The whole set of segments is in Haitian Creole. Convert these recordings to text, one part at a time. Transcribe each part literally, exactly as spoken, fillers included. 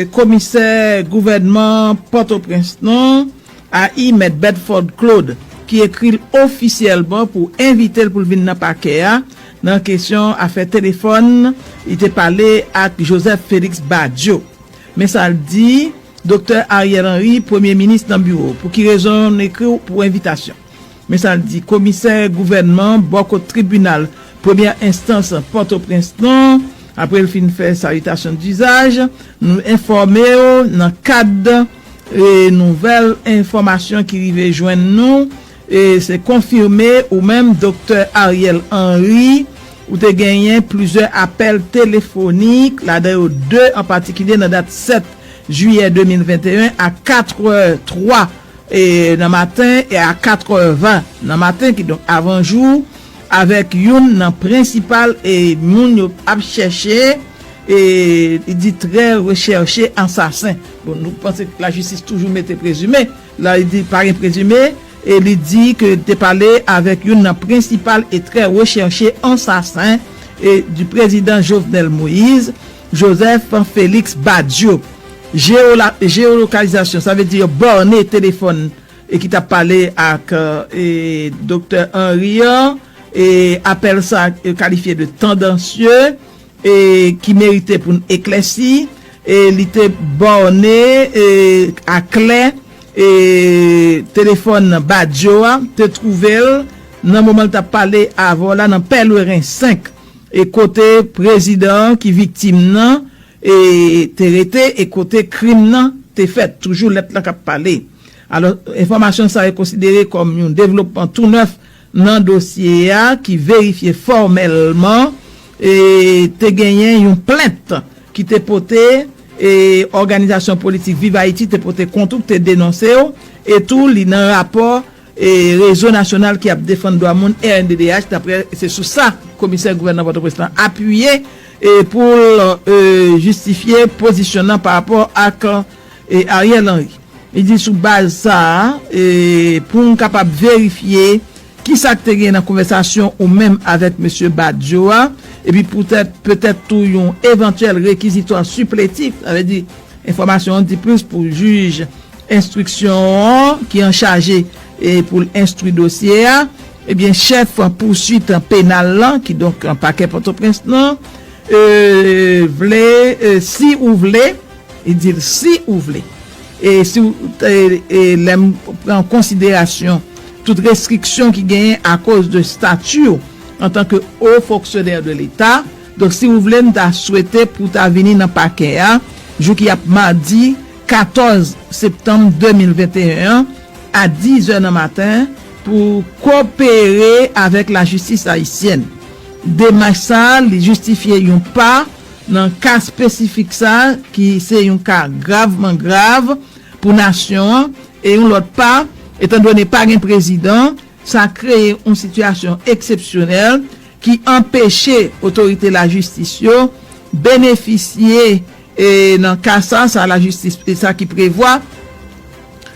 Komisè gouvènman Pòtoprens non a, Mèt Bedford Claude, ki ekri l ofisyèlman pou envite l pou l vin nan pakè a nan kesyon afè telefòn li te pale ak Joseph Félix Badio. Men sa l di, Doktè Ariel Henry, premye minis nan biwo, pou ki rezon n ekri w pou envitasyon? Men sa l di, komisè gouvènman bò kot tribinal premyè enstans Pòtoprens lan, apre l fin fè salitasyon dizaj, nou enfòme w nan kad e nouvèl enfòmasyon ki rive jwenn nou, e se konfime ou menm, Doktè Ariel Henry, ou te genyen plizyè apèl telefonik, ladan yo de an patikilye nan dat sèt jiyè de mil venteyen a katrè twa e nan maten e a katrè ven nan maten, kidonk avan jou, avèk youn nan prensipal e moun yo ap chèche, e li di trè rechèche ansasen. Bon, nou panse lajistis toujou mete prezime, la li di pa gen prezime, e li di ke li te pale avèk youn nan prensipal e trè rechèche ansasen e di prezidan Jovenel Moïse, Joseph Félix Badio. Jeola- jeolokalizasyon, sa vle di yo bòne telefòn e ki t ap pale ak e, Doktè Henry an, e apèl sa yo kalifye de tandansye, e ki merite pou n eklèsi, e li te bòne e, aklè e telefòn Badio a, te twouve l nan moman l t ap pale avè w la nan Pèleren senk, e kote prezidan an ki viktim nan e te rete e kote krim nan te fèt. Toujou lèt la k ap pale. Alò, enfòmasyon sa yo konsidere kòm yon devlopman tou nèf nan dosye a ki verifye fòmèlman e te genyen yon plent ki te pote e òganizasyon politik Viv Ayiti te pote kont ou, te denonse w, e tou li nan rapò e Rezo Nasyonal ki ap Defann Dwa Moun, R N D D H, daprè se sou sa komisè gouvènman Pòtoprens lan apiye e pou l e, jistifye pozisyon nan pa rapò ak e, Ariel Henry. Li di sou baz sa a, e, pou n kapab verifye kisa k te gen nan konvèsasyon ou menm avèk mesye Badio a, epi poutèt petèt tou yon evantyèl rekizitwa sipletif, sa vle di enfòmasyon an di plis pou jij enstriksyon an ki anchaje e pou l enstwi dosye a, ebyen chèf pouswit penal lan, kidonk pakè Pòtoprens lan, e, vle, e, si ou vle, li di l si ou vle, e si w, e, e, lè m pran konsiderasyon tout restriksyon ki genyen akoz de stati w antanke o fonksyonè de Leta, donk si ou vle, m ta swete pou w ta vini nan pakè a jou ki ap madi katòz septanm de mil venteyen an a dizè nan maten pou kopere avèk lajistis ayisyèn. Demach sa a, li jistifye yon pa nan ka espesifik sa a, ki se yon ka gravman grav pou nasyon an, e yon lòt pa, etandone pa gen prezidan, sa kreye yon sitiyasyon eksepsyonèl ki anpeche otorite lajistis yo benefisye, e, nan ka sa, sa lajistis, e, sa ki prevwa,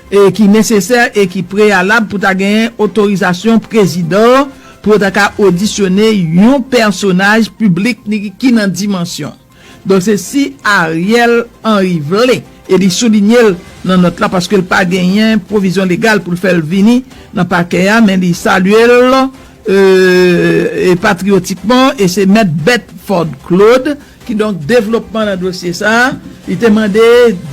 e, ki nesesè e ki preyalab pou ta genyen otorizasyon prezidan pou yo ta ka odisyone yon pèsonaj piblik ni ki nan dimansyon. Donk, se si Ariel Henry vle, e li soulinye l nan nòt la, paske l pa genyen pwovizyon legal pou l fè l vini nan pakè a, men li salye l, e, e patriyotikman, e se Mèt Bedford Claude, kidonk devlopman nan dosye sa a, li te mande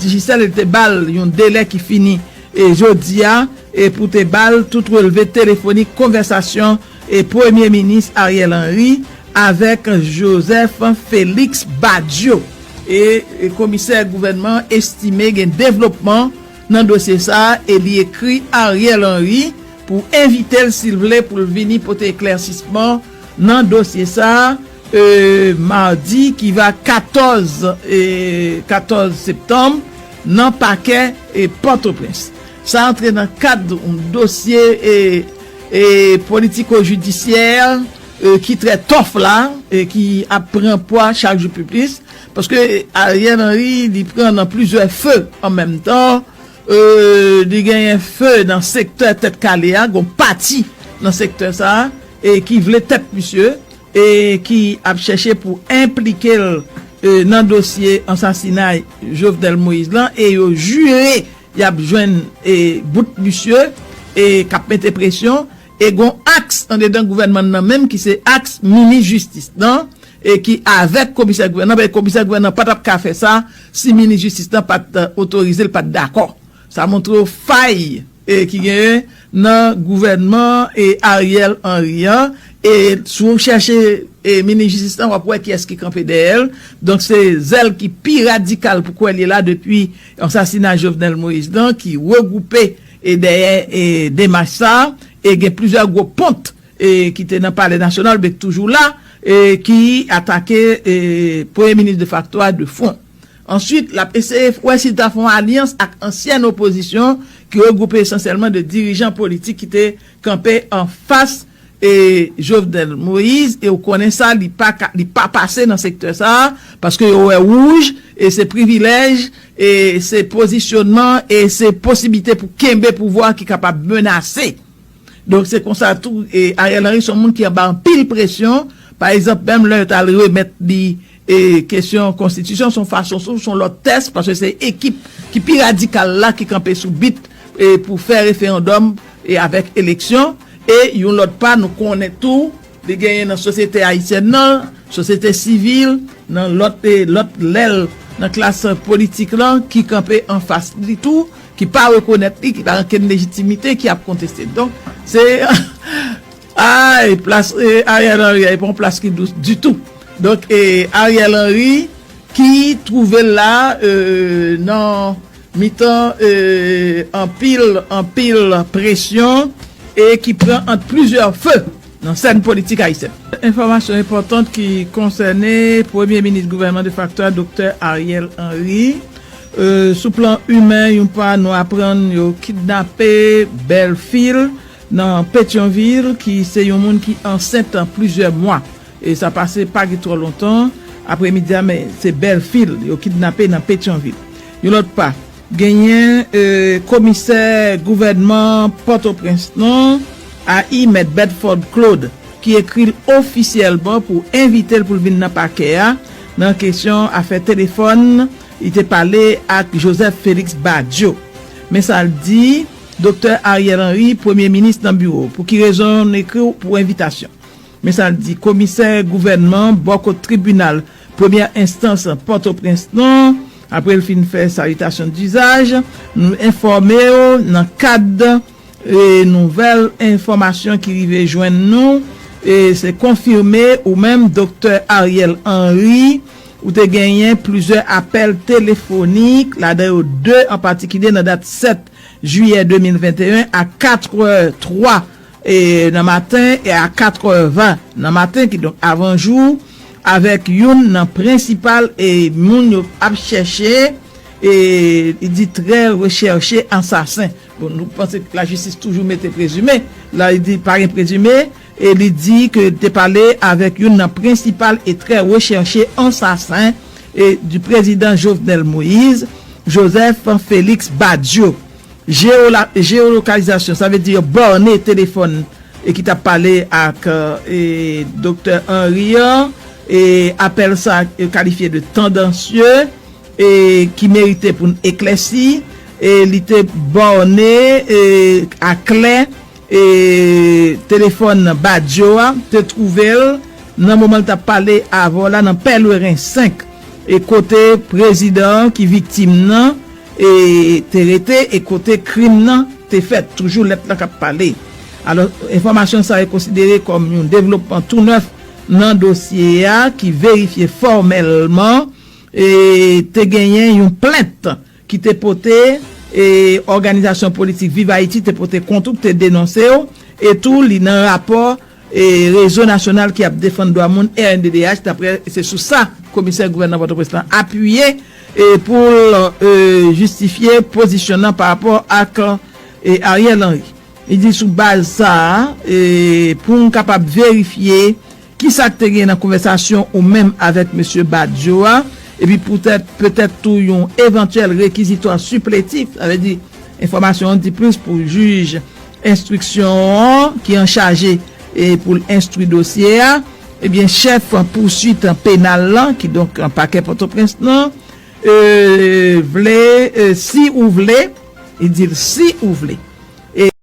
Digicel, li te ba l yon delè ki fini e jodi a, e pou te ba l tout relve telefonik konvèsasyon e Premye Minis Ariel Henry avèk Joseph Félix Badio. E, e komisè gouvènman estime gen devlopman nan dosye sa a, e li ekri Ariel Henry pou envite l, si l vle, pou l vini pote eklèsisman nan dosye sa a, e, madi ki va katòz, e, katòz septanm, nan pakè, e, Pòtoprens. Sa antre nan kad yon dosye, e, e, politiko-jidisyè, e, ki trè tòf la, e ki ap pran pwa chak jou pi plis, paske Ariel Henry, li pran nan plizyè fe an menm tan, e, li genyen fe nan sektè Tèt Kale a, gon pati nan sektè sa a, e ki vle tèt misye, e ki ap chèche pou enplike l e, nan dosye ansasinay Jovenel Moïse lan e yo jire y ap jwenn e, bout misye e k ap mete presyon e gon aks andedan gouvènman nan menm ki se aks minis jistis nan e ki avèk komisè gouvènan, men komisè gouvènan pa t ap ka fè sa si minis jistis nan pa t otorize l, pa t dakò. Sa montre w fay e ki genyen nan gouvènman e Ariel Henry an. E si w chèche e minis jistis lan, w ap wè kiyès ki kanpe dèyè l. Donk se zèl ki pi radikal pou kwè l ye la depi ansasina Jovenel Moïse lan ki regwoupe e dèyè e demach sa. E gen plizyè gwo pont e ki te nan Palè Nasyonal, men ki toujou la, e ki atake e premye minis defakto a de fwon. Answit, l ap eseye wè si l ta fè yon alyans ak ansyen opozisyon ki regwoupe esansyèlman de dirijan politik ki te kanpe anfas e Jovenel Moïse, e ou konnen sa, li pa ka, li pa pase nan sektè sa a, paske yo wè wouj, e se privilèj, e se pozisyonman, e se posiblite pou kenbe pouvwa ki kapab menase. Donk se konsa tou e Ariel Henry se yon moun ki anba anpil presyon. Pa egzanp, menm lè yo t al remèt li e kesyon konstitisyon, se yon fason sou, se yon lòt tès, paske se ekip ki pi radikal la ki kanpe sou bit e pou fè referandòm e avèk eleksyon. E yon lòt pa, nou konnen tou, li genyen nan sosyete ayisyèn nan, sosyete sivil, nan lòt e lòt lèl nan klas politik lan ki kanpe anfas li tou, ki pa rekonèt li, ki pa gen okenn lejitimite, ki ap konteste. Donk se ay plas e Ariel Henry a, e pa yon plas ki dous ditou. Donk e Ariel Henry ki twouve l la e nan mitan e anpil anpil presyon e ki pran ant plizyè fe nan sèn politik ayisyèn. Enfòmasyon enpòtan ki konsène premye minis gouvènman defakto a, Doktè Ariel Henry. E sou plan imen, yon pa nou aprann yo kidnape bèlfi l nan Petyonvil, ki se yon moun ki ansent plizyè mwa. E sa pase pa gen twò lontan, apremidi a, men se bèlfi l yo kidnape nan Petyonvil. Yon lòt pa, genyen e komisè gouvènman Pòtoprens lan, A I Mèt Bedford Claude, ki ekri l ofisyèlman pou envite l pou l vin nan pakè a nan kesyon afè telefòn li te pale ak Joseph Félix Badio. Men sa l di, Doktè Ariel Henry, premye minis nan biwo, pou ki rezon n ekri w pou envitasyon? Men sa l di, komisè gouvènman bò kot tribinal premyè enstans Pòtoprens lan, apre l fin fè salitasyon dizaj, nou enfòme w nan kad e nouvèl enfòmasyon ki rive jwenn nou, e se konfime ou menm, Doktè Ariel Henry, ou te genyen plizyè apèl telefonik, ladan yo de an patikilye nan dat sèt jiyè de mil venteyen a katrè twa e nan maten e a katrè ven nan maten, kidonk avan jou, avèk youn nan prensipal e moun yo ap chèche, e li di trè rechèche ansasen. Bon, nou panse lajistis toujou mete prezime. La, li di pa gen prezime, e li di ke li te pale avèk youn nan prensipal e trè rechèche ansasen e di prezidan Jovenel Moïse, Joseph Félix Badio. Jeola-, jeolokalizasyon, sa vle di yo bòne telefòn e ki t ap pale ak e, Doktè Henry an, e apèl sa yo kalifye de tandansye, e ki merite pou n eklèsi, e li te bòne e, aklè e, telefòn Badio a, te twouve l nan moman l t ap pale avè w la nan Pèleren senk, e kote prezidan an ki viktim nan e, te rete e kote krim nan te fèt, toujou lèt la k ap pale. Alò, enfòmasyon sa yo konsidere kòm yon devlopman tou nèf nan dosye a ki verifye fòmèlman e te genyen yon plent ki te pote e òganizasyon politik Viv Ayiti te pote kont ou, te denonse w, e tou li nan rapò e rezo nasyonal ki ap defann dwa moun, R N D D H, dapre, se sou sa komisè gouvènman Pòtoprens lan apiye e pou l e, jistifye pozisyon nan pa rapò ak e Ariel Henry. Li di sou baz sa a, e pou n kapab verifye kisa k te gen nan konvèsasyon ou menm avèk mesye Badio a, epi poutèt, petèt tou yon evantyèl rekizitwa sipletif, sa vle di enfòmasyon an di plis pou jij enstriksyon an ki anchaje e pou l enstwi dosye a, Ebyen, chèf pouswit penal lan, kidonk pakè Pòtoprens lan, e, vle, e, si ou vle, li di l si ou vle.